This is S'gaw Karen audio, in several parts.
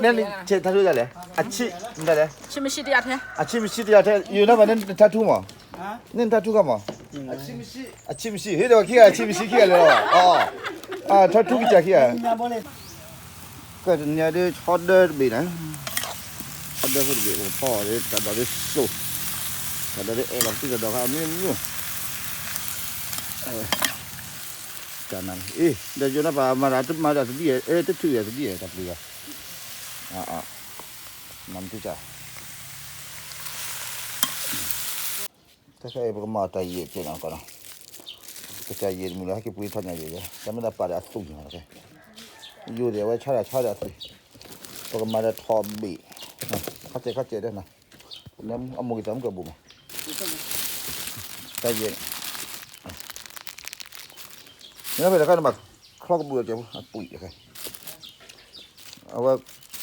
နဲနဆဲးထါထူဒ်လဲၣ်, အဆံး, မ့ၢ်ဒ်လဲၣ်, အဆံးမဆံးတယၤထဲ, ယိၤနၢ်ပၤန့ၣ်နထါထူမး, န့ၣ်နထါထူခါမး, အဆံးမဆံး, အဆံးမဆံးခံဂၤလၢာ်လီၤ, ထါထူကစၢ်ခံဂၤ, ကဲတနံၤဒ်ဆီဒၢတဘ့ၣ်န့ၣ်, ဆီဒၢဖိတဘ့ၣ် ပကဖီအီၤဒ်တၢ်ဒိးဒ်စိၢ်, တၢ်ဒိးဒ်အဲၣ်လီၤပသံတၢ်ဒိးခါမ့ၢ်မ့ၢ်, တၢ်နၤ, အ့ ဒီးယိၤနၢ်ပၤမၤတၢ်မၤတၢ်တဒ်အဲၣ် တထုးအဲၣ်တဒ်အဲၣ်တၢ်ပျံၤဂၤ, မၤမ့ၢ်တကၢ်, တၢ်ခဲအံၤပကမၤတၢ်ယဲၢ်ကဲနီၤကီးနီၤ, ကစၢ်ယဲၢ်တမုာ်လၢ် ဟဲက့ၤပှ့ၤထီၣ်ညါယဲၢ်, တၢ်မ့ၢ်တၢ်ပာ်ဒီးအသူၣ်ညါနီၤ, ယိၤဒ်အဝဲဆါတၢ်ဆါဒီးအသူၣ်, ပကမၤဒီးထီဘ့ၣ်, ခါစဲးခါစဲးဒ်နီၤ, အမိၢ်ဂ့ၤသးမုၣ်ကဲဘူးမး, တၢ်ယဲၢ် မ့ၢ်ဖဲတခါန့ၣ် ဘၣ်ချီကဘူးဒီးကဲးဖိ အပှံာ်တခါ, အဝဲ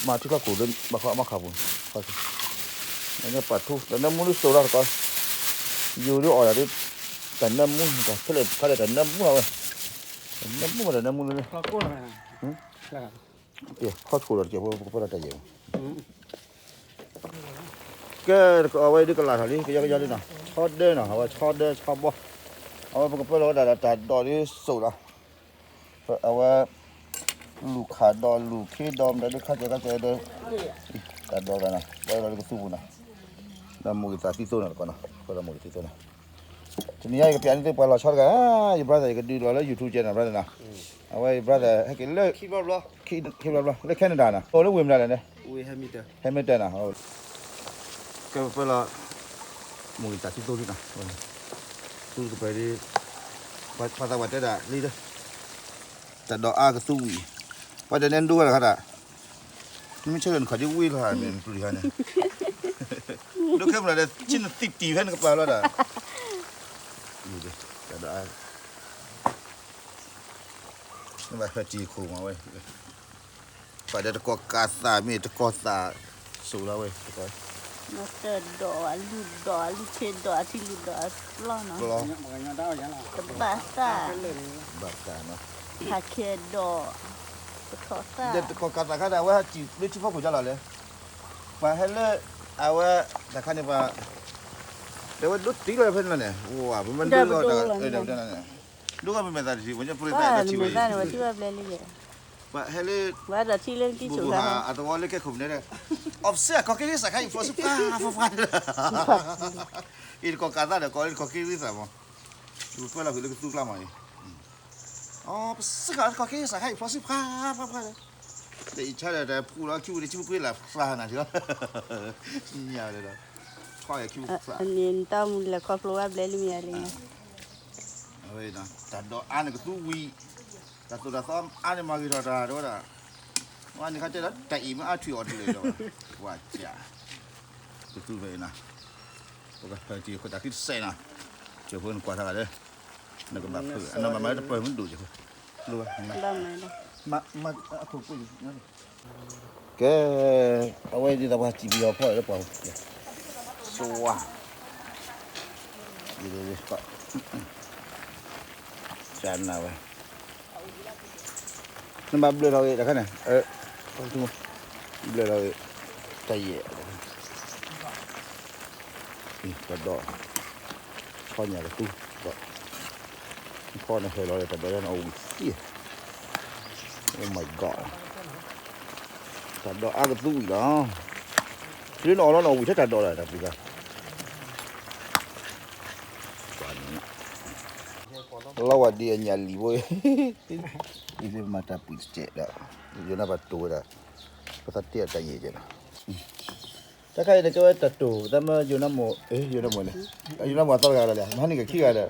မၤထံချီခိၣ်လၢဘၣ်ခီအမါခးပူၤ, ပာ်ထူ တၢ်နၢမူဒ်စိးတၢ်တကီ, ယိၤဒ်အီၣ်ဒၣ်ဒ်, တၢ်နၢမူ, တၢ်ခဲလၢာ်ခါဒီးတၢ်နၢမူလီၤဝဲ, တၢ်နၢမူမးတၢ်နၢမူလၢ, ခီဆိလီၤတကဲးဖိ ပကပၢလီၤတၢ်ယဲၢ်မး ကဲ, အဝဲဒ်ကလၤထီၣ်လံ ကယီကယီလံနီၤ, ဆီဒၢနီၤ, အဝဲဆီဒၢဆီဘီ, အဝဲပကပၢလီၤဝဲဒၣ်ဒီးတၢ်ဒိးဒ်စိၢ်လီၤ, အဝဲ, လူၢ်ခးဒီးလူၢ်ခ့ဒီး မတၤဒ်ခါစဲးခါစဲးဒီး, တၢ်ဒိးဂၤနီၤ ပၢလီၤလၢကသူပူၤနီၤ, ဒီးမိၢ်ဂ့ၤသးသံသိနီၤတကီနီၤ, ပၢလီၤမိၢ်ဂ့ၤသးသံသိနီၤ, တနံၤညါအံၤကပျးန့ၢ်သုပှၤလီၤဆီတဂၤ, ယ brother ယကဒုးလီၤလၢ YouTube channel brother နီၤ, အဝဲ brother ဟဲက့ၤလၢ ခံဘျီဘျီ, လၢ Canada နီၤ, အိၣ်လၢဝ့ၢ်မတၤလဲၣ်န့ၣ်, Hamilton နီၤ, ကဲပပၢလီၤ, မိၢ်ဂ့ၤသးသံသိလံနီၤ, သူတကပၤဒ်, ပှၤသးပှၢ်တဲဒၣ်လံဒီး, တၢ်ဒိးအါကသူဝံၤ, ပှၤတဲနဲဒိၣ်ဝဲလၢခါဒၣ်, နမ့ၢ်ဆၢထၢၣ်နခီၣ်ဒ်ဝံလီၤဧါ မ့ၢ်နပျံၤဧါန့ၣ်, ဒိၣ်ခဲမုၢ်လၢ်ဒီး ဆ့ၣ်နသံတံၢ်ဖဲနကပၤလီၤဒၣ်, တၢ်ဒိးအါ နဘၣ်ဟဲတံၤခိၣ်မးဝဲ, ပှၤဒီးတကီၢ်ကးသးမ့ၢ်တကီၢ်သး, စိးလီၤဝဲ, တၢ်ဒိး အလူၢ်ဒိး အလူၢ်ဆ့ဒိး အထံလူၢ်ဒိး အပျီနီၤ, တဘၣ်သး, ဘၣ်သးနီၤ, ဟးခဲဒိး, ပထီၣ်သး, ဒီးတကီၢ်ကးသးခါဒၣ် အဝဲဟဲတံၤလၢထံဖီခိၣ်ကၢ်လီၤလဲၣ်, ပှၤဟဲလၢ, အဝဲ, တၢ်ခါန့ၣ်ပှၤ တဲဝဲဒိတံၢ်လီၤဖဲန့ၣ်လီၤန့ၣ်, ဝဲပမ့ၢ်ဒိလီၤတၢ်, ဒိၣ်ကမ့ၢ်မ့ၢ်သးတံၢ် ဝဲညါပြံသးတံၢ်ဝဲ, ပှၤဟဲလၢ, ပှၤဒီးထံလၢနကံၢ်ဆိးခါ, အသဝီလၢကဲခိၣ်ပနၢ်ဒီး, အီၣ်ပစ့ၢ်အခီၣ်က့ၤသးခါအံၤ ဖျိစ့ၢ်ဖျါဖျါဖျါ, အံၤတကီၢ်ကးသးဒီးကီးလၢတခီၣ်က့ၤသးမး, ပှၤလီၤဖုးလၢကသူကျါမးအံၤ, အီၣ်ပစ့ၢ်ခီၣ်က့ၤသးခါအံၤ ဖျိစ့ၢ်ဖျါဖျါဖျါဒီး, ဒီးအံၤဆါဒီးတၢ်ဖှူလီၤခံပူၤဒီး ခံပူၤကွံာ်လၢဖျါနၤဒီး, ညါဒီး, ထီၣ်ယခံပူၤဖျါ, နတၢ်မူလၢခီဖျိဘၣ်ဘျဲလံမ့ၢ်ဧါလံ, အဝဲ, တၢ်ဒိးအါန့ၣ်ကသူဝံၤ, တၢ်သိၣ်တၢ်သီအါန့ၣ်မၤဂ့ၤထီၣ်တၢ်ဒီးဝဲဒၣ်, ဝဲန့ၣ်ခါတဲလီၤ တၢ်အံၤမ့ၢ်အါထွံၣ်အီၤတလၢာ်ဒီး, ဝဲက, ကသူဖဲအံၤနီၤ, ပကဟဲတံၤခိၣ်တၢ်ခံတစဲးနီၤ, ကၠိဖိနကွၢ်ထါဂၤလၢ, နကဘၣ်ဖုး, နဘၣ်မၤလၢတပၢၢ်မ့ၢ်ဒိၣ်ကၠိဖိ, မၤ, မၤ, အခိၣ်ကွံာ် ကဲ, အဝဲဒ်သိးပှၤစံးပယီၤဖီၣ်လၢပှၤ, စွါ, ကနၤဝဲ, နဘၣ်ဘျၢထီၣ်ဂ့ၤတခါန့ၣ်, ဘျၢထီၣ်ဂ့ၤ, တၢ်ယဲၢ်, တၢ်ဒိး, ဆီညၣ်ကသူ, ဖီန့ၣ်ဟဲလီၤလၢတၢ်ဒိးယါန့ၣ်အဝံၣ်သံ, Oh my God, တၢ်ဒိးအါကသူဝံၤလီၤ, တုၤလၢနအီၣ်လီၤနအီၣ်ဝံၤထဲတၢ်ဒိးလီၤတၢ်ပျံၤသး, လီၤဝဲဒ်အညၣ်လံၤဖိ, အံၤမၤတၢ်ပှံၤတစဲးဒီး, ယိၤနၢ်ပၤတိၤဝဲဒၣ်, ပသးတ့ၢ်အတၢ်ယဲၢ်ကဲနီၤ တၢ်ခါအံၤန့ၣ် ကဲဝဲတၢ်တိၢ် သးမၢယိၤနၢမူး, ယိၤနၢမူးန့ၣ်, ယိၤနၢမူးအသီတဂၤလီၤလဲၣ်, မဟါန့ၣ်ကခံဂၤဒီး,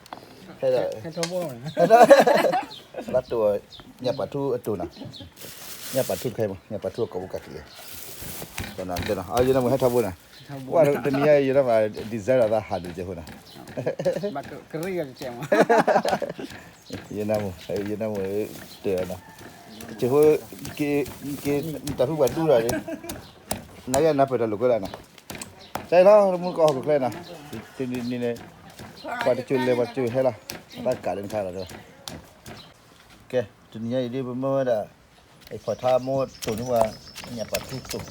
ဟဲဒီး, လၢတိၢ်, ညၣ်ပာ်ထူအတိၢ်နီၤ, ညၣ်ပာ်ထူတခါအံၤမး ညၣ်ပာ်ထူအကိာ်ဖိကးက့ၤ, ယိၤနၢမူးဟဲထီဘိနီၤ, ဝဲတနံၤညါယိၤနၢမူး design ဒီးသးဟးဒုးကဲဖိနီၤ ယနၢမူ, ယနၢမူ, တၢ်နီၤ, ကဲဖိ, က့ၤ, တၢ်ဖုပှၤဒူတၢ်န့ၣ်, နၤယၤနၢ်ပၢၢ်တၢ်လိာ်ကွဲလၢနီၤ, ကဲလီၤ တမူတကိးဟီၣ်ခိၣ်ချၢနီၤ, တနံၤန့ၣ်, ပှၤတစိၤလဲၤပှၤတစိၤဟဲလီၤ, တၢ်ကးလၢနခါလီၤ, ကဲ, တနံၤညါအံၤဒ်ပမၢဝဲဒၣ်, အဖီၣ်ထါမိၢ်တိၢ်န့ၢ်ပှၤ, ညၣ်ပာ်ထူတိၢ်,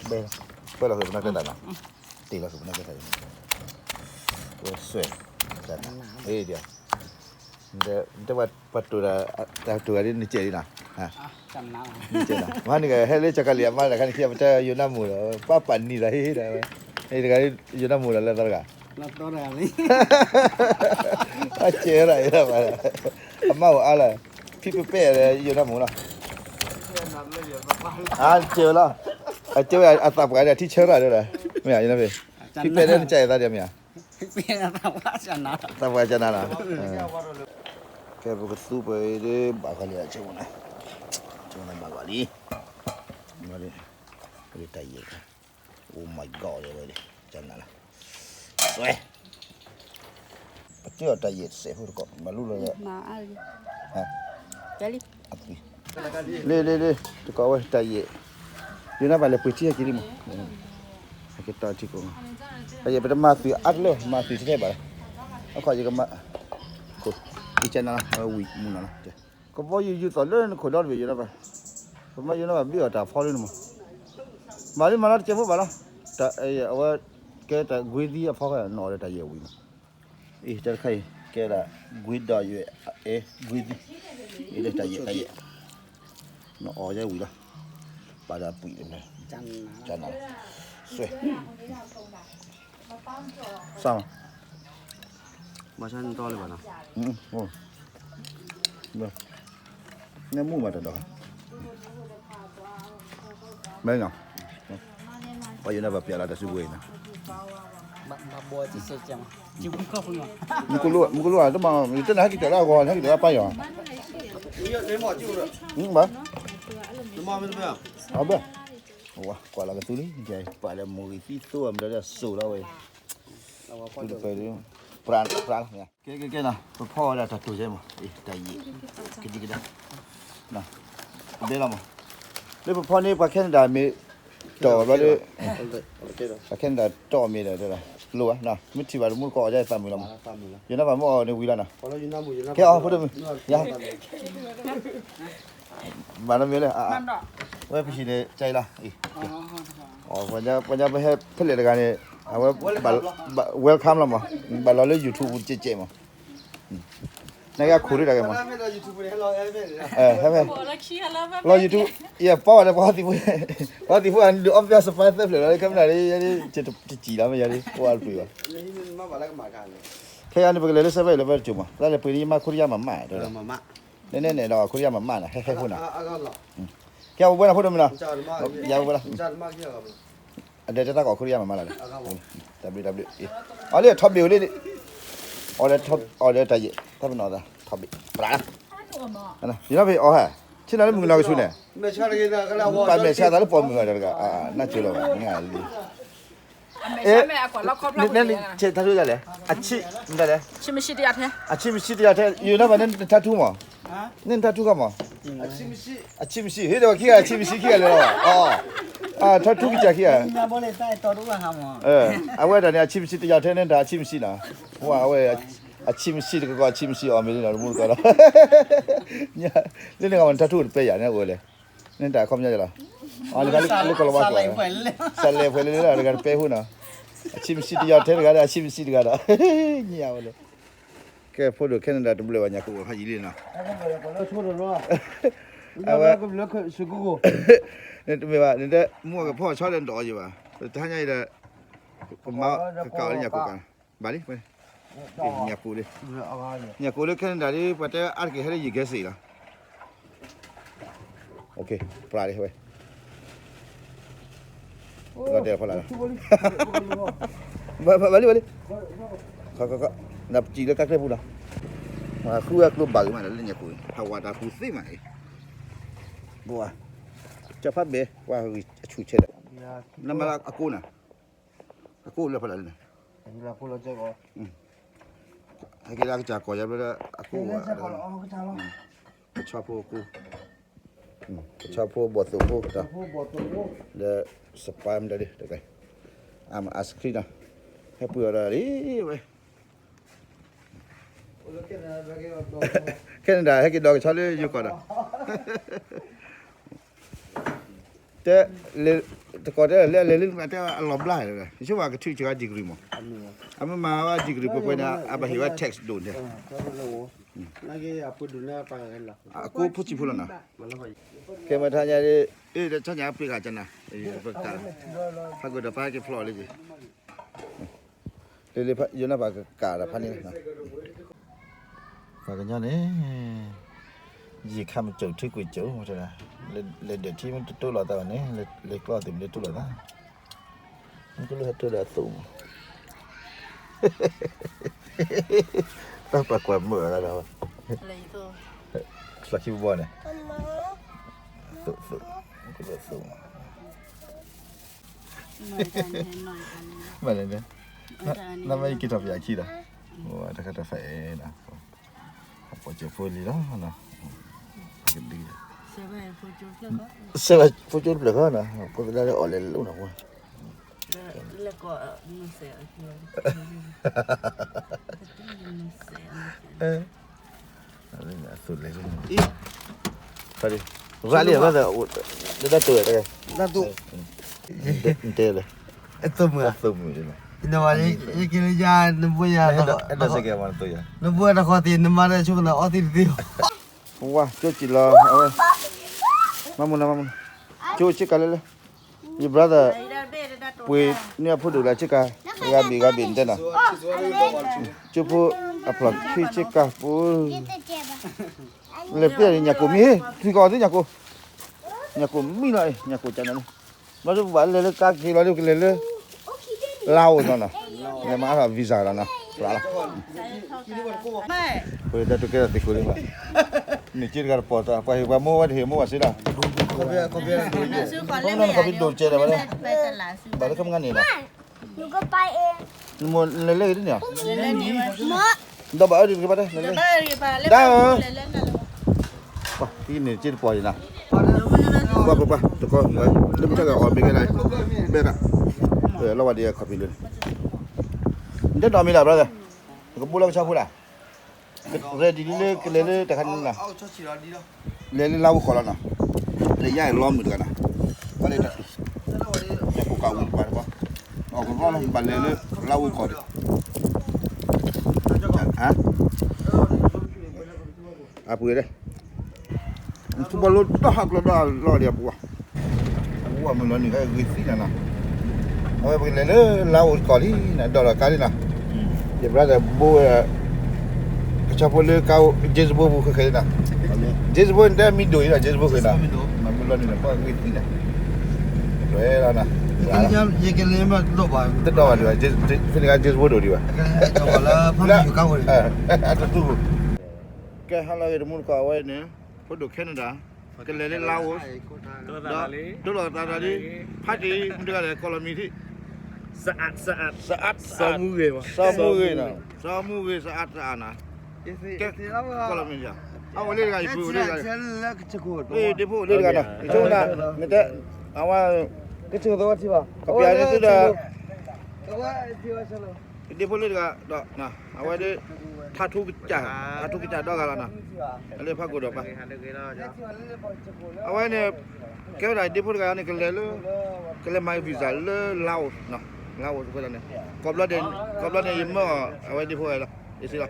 ဘဲ, ပှဲၤလီၤဃုာ်ပနီၣ်ကျဲသးနီၤ, တ့ၢ်လီၤဃုာ်ပနီၣ်ကျဲသး, ဝဲစွဲ, အ့ဒီး, နတဲပှၤတိၢ်ဒီး, တၢ်တိၢ်ဂၤဒ်နစဲးလံနီၤ, နစဲးလီၤ, မ့ၢ်န့ၣ်ကဟဲလၢကၠီကလံၤအမါတခါန့ၣ် ခံပတဲယိၤနၢ်မူၤဒီး ပၢ်ပာ်နံၤလီၤဟ့ၣ်ဒီး, တဂၤ ယိၤနၢ်မူၤဒီးလၢသီတဂၤ အစဲးရၣ်အံၤလီၤ, အမါအိၣ်အါလီၤ, ဖံပပဲၢ်ဒီးယိၤနၢ်မူၤလီၤ, အစဲးလီၤ, အစဲးဝဲအသးပှၢ်ဒီးထံဆၢရၣ်ဒီး, မ့ၢ်ဧါ, ဖံပဲၢ်ဒီးနစဲးအသးဒီးမ့ၢ်ဧါ, သးပှၢ်ကနၤလီၤ, ကဲပကသူပှဲၤဒ်ဘၣ်ဂီၤလံ, ဆိကမိၣ်နၤဘၣ်ဂီၤလံ, တၢ်ယံာ်, Oh my God ဝဲဒၣ်, ကနၤလီၤ, စွဲ, ပတဲအီၤတၢ်ယံာ်စဲးဖိတကိး မၤလိလီၤ, လ့လ့လ့, တကိးဝဲတၢ်ယံာ်, ယိၤနၢ်ပၢ်လဲၤပှ့ၤထံဟဲက့ၤလံမး, ဟဲက့ၤတီထံကိးမး, တၢ်ယံာ်ပတမၤသုးအါတလၢ မၤသုးထဲဘၣ်, အခီယကမၤ, ကနၤလီၤ, ဝံၤမုၢ်နီၤလီၤ, ကဘီယူၤယူၤသီၣ်လၢနခိၣ်ဒီတဘ့ၣ်ယိၤနၢ်ပၢ်, ပမ့ၢ်ယိၤနၢ်ပၢ်ဘ့ၣ်အီၤတၢ်ဖီလၢနမး, မၤလံမၤလီၤတကဲးဖိဘၣ်လီၤ, အဝဲ, ကဲတၢ်ကွ့သံအဖီခိၣ်နအီၤဒီးတၢ်ယံာ်ဝံၤမး, အံၤတၢ်တခါအံၤ ကဲဒၣ်ကွ့ဒီးယွဲၣ်, အဲ, ကွ့သံ, အံၤလၢတၢ်ယံာ်တၢ်ယံာ်, နအီၤယဲဝံၤလီၤ, ပာ်ဒီးအပှံၢ်, ကနၤလီၤ, စွဲ, စၢ်မး, ဘၣ်ဆၣ်နတီလၢၤဘၣ်နီၤ, မ့ၢ်မူဘၣ်တဒီး, မ့ၢ်နီၤ, ပှၤယိၤနၢ်ပၢ်ပျဲလီၤတၢ်စုကဝဲၤအံၤနီၤ, မူကလိၣ်, မူကလိၣ်ဧါ, တမ့ၢ်, ယတဲနၤဟဲက့ၤတဲလၢအဂီၢ် နဟဲက့ၤတဲလၢပၢ်ယီၤ, ဘၣ်, အဘၣ်, ကွၢ်လီၤကသူလံ, ပာ်လၢမိၢ်ဂံၢ်သံသိအမတၤလၢအစိၤလီၤဝဲ, ပှၤ, ပှၤလီၤ, ကဲကဲကဲနီၤ ပဖီဝဲဒၣ်တၢ်တိၢ်ယဲမး, တၢ်ယံာ်, ကဒံကဒါ, ဘဲလီၤမး, လၢပဖီန့ၣ် ပှၤ Canada မ့ၢ်တီၢ်ဘျီဒီး, ပှၤ Canada တီၢ်မ့ၢ်ဒီး, လိၣ်ဘၣ်, မ့ၢ်ထံၣ်ဘၣ်တမူတကိးအီၤဒ်သးမုာ်လီၤမး, ယိၤနၢ်ပၢ်မ့ၢ်အီၤန့ၣ်ဝံၤလီၤနီၤ, ကဲအီၤဖိဒိၣ်မုၣ်, ယၤ ဘၣ်နီတမံၤလၢ, ဝဲပဟံၣ်န့ၣ် ကဲအံၤလီၤ, ပှၤညီပဟဲဖဲလဲၣ်တဂၤန့ၣ်, အဝဲ, welcome လီၤမး, ဘၣ်လီၤလၢ YouTube ပူၤတကဲးကဲးမး, နက့အခိၣ်ဒ်တၢ်ကဲမး, ဟဲဖဲ, လီၤ YouTube, ယပီၢ်ဝဲဒီးပှၤဟီၣ်သံးဖိ, ပှၤဟီၣ်သံးဖိအဒုးအီၣ်ပျီစပါသၢဖျၢၣ်လီၤ, ခဲမနၤဒ်, တစံၣ်လီၤမ့ၢ်ယၤဒ် အိၣ်အါတပှ့ၤဘၣ်, ခဲယၤန့ၣ် ပကလဲၤလၢ seven eleven တစိၤမး, တၢ်လဲၤပှ့ၤန့ၣ် ယမါခိတယါမၤမး, နဲနဲန့ၣ်ဒီး ခိတယါမၤမးနီၤ, ဟဲဟဲဖိနီၤ, ကဲအဝဲဘှဲနီၤဖိဒိၣ်မုၣ်နီၤ, ယၤဝဲဘှဲလီၤ, အဒဲတၢ်သးကီးခိတယါမၤမးလီၤ, တၢ်ဘျုးတၢ်ဘျုး, အီၤလၢထီဘ့ၣ်ဝဲလံ, အီၤလၢတၢ်ယဲၢ်, တၢ်ပနီၣ်သး ထီဘ့ၣ်, ပြးလီၤ, ယနီၢ်ဖဲအီၤဟဲ, ဆ့ၣ်နီၤလၢမုၢ်ကနီၤကဆူန့ၣ်, ပာ်မဲာ်ဆှးသးလၢပိာ်မုၣ်အီၤတဂၤ, နၢ်ကၠိလီၤဘၣ်, နလံ အဲ, နဆဲးထါထူၣ်ဒ်လဲၣ်, အဆံး, အဆံးမဆံးတယၤထဲ, ယိၤနၢ်ပၢ်န့ၣ်နထါထူၣ်မး, န့ၣ်နထါထူၣ်ခီမး, အဆံးမဆံး, ဟ့ၣ်ဒီးခံဂၤ အဆံးမဆံးခံဂၤလဲၤလီၤ, ထါထူၣ်ကစၢ်ခံဂၤ, အဝဲဒၣ်န့ၣ် အဆံးမဆံးတယၤထဲန့ၣ်တၢ်အဆံးမဆံးနီၤ, ပှၤအဝဲ, အဆံးမဆံးတကီး အဆံးမဆံးအီၤမ့ၢ်လံနီၤ တမူတကိးဒီး, လၢန့ၣ်ဂၤမးနထါထူၣ်တပဲယၤန့ၣ်အိၣ်လဲၣ်, န့ၣ်တၢ်အခီပညီလီၤ, လၢကလီၤဝါကျိာ်, စးလဲၤပှဲၤလၢလၢတဂၤတပဲဖိနီၤ, အဆံးမဆံးတယၤထဲတဂၤဒီး အဆံးမဆံးတဂၤဒီး, ညံၣ်ဝဲလဲၣ်, ကဲဖိဒိၣ် Canada တဘျုးဘၣ်ညၣ်ကိၣ်ဖးယံာ်လံနီၤ, အဝဲ တမ့ၢ်ဘၣ်, နတဲမူကဖီၣ်ဆီဒီးနတအီၣ်ယံၤဘၣ်, တဟါညါအံၤဒီး, ကမၤကကးအီၤလၢညၣ်ကိၣ်ကး, ဘၣ်လံ, ညၣ်ကိၣ်လံ, ညၣ်ကိၣ်လၢ Canada လံ ပှၤတဲအါတက့ၢ်ဟဲလၢယံာ်ကဲစ့ၢ်လီၤ, ပြးလံဝဲ, လီၤတဲာ်ဖီလာ်လီၤ, ဘၣ်လံဘၣ်လံ, နပစံးလၢကါကျဲပူၤလီၤ, ဃုဝဲကျိဘၣ်ဂ့ၤမးလၢညၣ်ကိၣ်, ဟးဝးတၢ်ပူၤသ့မးအံၤ, ဘၣ်, ကၠီဖးဘဲ, ပှၤအဆူၣ်ဆဲးဒီး, နမၤလၢအကိးနၤ, အကိးလၢဖီလာ်လံန့ၣ်, ဟဲက့ၤလၢကစၢ်ကီၢ်ယါဘျီဒီး အကိး, ကဆီဖိအကိး, ကဆီဖိဘီၣ်သိၣ်ဖိတၢ်, ဒီးစပၢမတၤဒ်တကဲ, အမၤ ice cream နီၤ, ဟဲပှ့ၤအီၤဒီးလံဝဲ Canada ဟဲက့ၤဒီးကဆီလၢယိၤကီၢ်ဒီး, ဟဲက့ၤဒီးကဆီလၢယိၤကီၢ်ဒီး, တဲ, တကိးတဲလဲၤလဲၤလၢတဲအလီၤဘျါ, ယဆိကမိၣ်ကထုးစှၤ degree မး, အမ့ၢ်မၤဝဲ degree ပှဲၤပှဲၤန့ၣ် အဘၣ်ဟ့ၣ်ဝဲ tax ဒိၣ်န့ၣ်, အကိးဖိဆံးဖိလီၤနီၤ, ကဲမ့ၢ်ထါညါ, အ့ၣ် တၢ်ဆါညါပှ့ၤဂၤကနၤ, ပကး, ဖးကဒီးပၢ်ဟဲက့ၤဖျီၣ်လၢက့ၤ လၢလၢယနၢ်ပၢၢ်ကကးဒီးဖးန့ၣ်လီၤ, ပှၤကညီန့ၣ်, ယံာ်ခါမ့ၢ်ကၠိၣ်ထံကွံာ်ကၠိၣ်, လဲၤဒၢးထံမ့ၢ်တတိၢ်လိာ်သးဘၣ်န့ၣ်, လဲၤကျီၢ်သ့ၣ်မ့ၢ်တတိၢ်လိာ်သး, မ့ၢ်ကလူးဟဲတိၢ်ဒီးအသိးမး, တၢ်ပှၤကွၢ်မုာ်အီၤလီၤ, လီၢ်ခံဘီန့ၣ်, သိးသိး, ကလူးအသိးမး မ့ၢ်လဲၣ်န့ၣ်, နမ့ၢ်ယက့ၤထီၣ်ပယၤခံဒီး, တခါတဖၣ်အဲၣ်, အပိာ်စၢၤဖိလံလီၤ, ကဒု, စဲးဘၣ်ဖိကၠိတဖျၢၣ်ဃီနီၤ, ဖိသဒါလၢအီၣ်လဲၤလိၣ်နီၤ, အသိးလဲၤ, ရၤလံ, တဒၣ်တိၤ, တဒၣ်တိၤ, တဲလဲၣ်, အသိးမုာ်, အသိးမုာ်, ယက့ၤလၢယၤ, နဘိယၤ, နဘိတၢ်ဃီသ့ၣ် နမၤတၢ်ဆိကမိၣ်အီသံးတသ့ဘၣ်, ပဝါကၠိကံလီၤ, မၤမူနီၤ, မၤမူနီၤ, ကၠိဆ့ကၤလဲၣ်လဲၣ်, ယ brother ပှ့ၤန့ၢ်အဖိဒိၣ်လၢဆ့ကၤ, ဂၤဘ့ၣ်ဂၤဘ့ၣ်နတဲနီၤ, ကၠိဖိအဖျီၣ်ခံဆ့ကၤပူၤ, လဲၤပျဲၢ်န့ၣ် ညၣ်ကိၣ်မံ, ထွံၣ်ကီၢ်သ့ၣ်ညၣ်ကိၣ်, ညၣ်ကိၣ်မံလီၤ, ညၣ်ကိၣ်ကနၤန့ၣ်, ဘၣ်ဘၣ်လဲၤလၢကါက့ၤလီၤဒ်ကလဲၤလၢ လါအိၣ်နီၤနီၤ, လဲၤမၤအါထီၣ် visa လီၤနီၤ, လၢ်လီၤ, ပတၢ်တိာ်ကဲထီၣ်သ့ၣ်ခိၣ်လံဘၣ်, န့ၢ်က့တဂၤတပိာ်သး, ပှၤဟ့ၣ်ပှၤမိၢ်ဝဲတဟ့ၣ်မိၢ်ဘၣ်စ့လီၤ, ခီဖံဒိၣ်ကဲဒီးဘၣ်, ဘၣ်လၢခီပညီန့ၣ်လီၤ, နမိၢ်လဲၤလၢဂ့ၤဒ်န့ၣ်, ဒီးဘၣ်အၢဒ်တဂ့ၤဘၣ်တဲ, ဒၣ်ဧၢ ပှၤ ဟံးန့ၢ်က့တပိာ်အံၤနီၤ, ပှၤပှၤပှၤ တကီ လၢမ့ၢ်တၢ်ဂၤအီၣ်မ့ၢ်ကဲလဲၣ်, ဘဲဒၣ်, လီၤဝဲဒ်ခီပညီလၢ, နတနီၣ်မံၤလၢ် brother, နကဘိလၢကဆီဖိလၢ်, ready လံလၢကလဲၤလၢတခါန့ၣ်နီၤ, လဲၤလၢလါဝဲကီၢ်လီၤနီၤ, လဲၤယါအံၤလီမုၢ်တဂၤနီၤ, ဘၣ်လဲၤတၢ်တူၢ်, ညၣ်ကိၣ်ကးဝံၤတပၤတပၤ, အီၣ်ကရီလီၤ ဘၣ်လဲၤလၢလါဝဲကီၢ်ဒီး, အပှ့ၤဒဲး, ထူဘၣ်လိတၢ်ဟးကျီဒီးလီၤဒီးအပူၤ, အပူၤအမုၢ်လီၤနုာ်ခါဂ့ၤသံနီၤနီၤ, အဝဲပကလဲၤလၢလါအိၣ်ကီၢ်လံနီၤ, ဒိးလီၤကါလံနီၤ, ယ brother ဘိဝဲ, ကဆီဖိလၢကါ James Bond ပူၤခဲခဲလံနီၤ, James Bond တဲမံၤဒိၣ်အံၤနီၤ, James Bond ဃဲနီၤ, မုၢ်လီၤနုာ်န့ၣ် ပှၤဂ့ၤသံနီၤ, ဝဲလီၤနီၤ, ယကလဲၤမးတဒိးဘၣ်, တဒိးဘၣ်ဒံးဘၣ်, ဖဲန့ၣ်ကါ James Bond ဒိၣ်ဒံးဘၣ်, အတသူ ကဲဟါလီၤဂ့ၤတမူတကိးအဝဲန့ၣ်, ဖိဒိၣ် Canada, ကလဲၤလၢ Laos, ဒီး ဒိလီၤသးသးလံ, ဖါတံၢ်မုၢ်တဂၤလဲၣ် ကီၢ်လီၤမံၤထံး, စအး, စအး, စီၤမူဂ့ၤ, စီၤမူဂ့ၤနီၤ, စီၤမူဂ့ၤ စအး စအးနီၤ, ကဲ, ကီၢ်လီၤမံၤ, အအိၣ်လၢတဂၤ ယပုၢ်အိၣ်လၢတဂၤ, ဒ့ဖိအိၣ်လၢတဂၤနီၤ, ယဆိကမိၣ်နၤ, နတဲ, အဝဲ, ကပျးန့ၣ်သုဒီး ဒ့ဖိလၢတဂၤဒီး အဝဲဒၣ် ထါထူကစၢ်, ထါထူကစၢ်ဒီဂၤလီၤနီၤ, အလၢဖးကိၣ်ဒီးပၢ်, အဝဲန့ၣ် ကဲဝဲဒၣ်ဒ့ဖိတဂၤန့ၣ် ကလဲၤလၢ, ကလဲၤမၤ visa လၢ Laos နီၤ, Laos အဃိသတးန့ၣ်, ကိးဘျီဒဲး, ကိးဘျီဒဲးယမၢအီၤ အဝဲဒ့ဖိဂၤလီၤ, ယစံးလီၤ,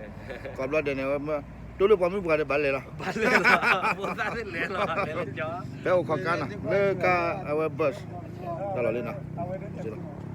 ကိးဘျီဒဲးန့ၣ် အဝဲမၢ, တိၢ်လၢပှၤမုၣ်ပှၤဒီးဘၣ်လဲၤလီၤ, ဖဲအိၣ်ခိးကါနီၤ, လၢကါအဝဲ bus, တၢ်လီၤလံနီၤ, စံးလီၤ